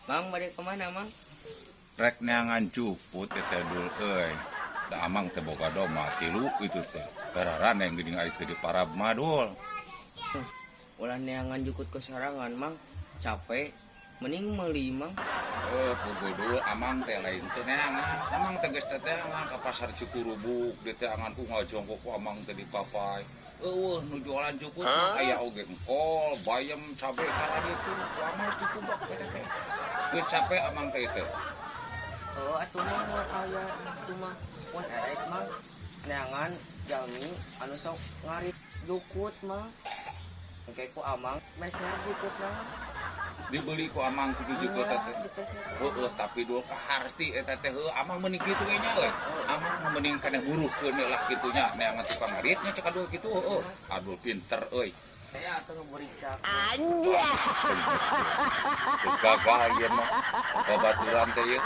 Mang, balik kemana, Mang? Rek neangan jukut teh, Dul euy. Da amang teh boga domba tilu itu teh. Gararan yang geuning aya teh di parab mah, Dul. Ulah neangan jukut ku sorangan, Mang. Capek. Mending meuli, Mang. Eh, puguh, Dul, amang teh lain teh neangan. Amang teh geus teteangan ka pasar Cikurubuk, diteangan ku ngajongkok ku amang teh dipapai. Eueuh nu jualan jukut mah aya oge engkol, bayam, cabe kararitu. Ku amang dikubak teh teh. Geus capek amang teh teh. Oh, atuh mah moal aya itu mah. Mun erek, Mang. Neangan jalmi anu sok ngarit jukut, Mang. Engke ku amang meser jukut, Mang. Dibeli ku amang kitu jukut Iya, teh. Dipeser. Heeh, tapi, Dul, kaharti eta teh heuh amang mending kitu we nya euy. Amang mah mending kana buruhkeun lah kitu nya, neangan tukang ngarit nya cek Adul kitu heueuh. Adul pinter euy. Saya atuh ngeburicak. Teu gagal ieu mah. Babaturan teh ieu.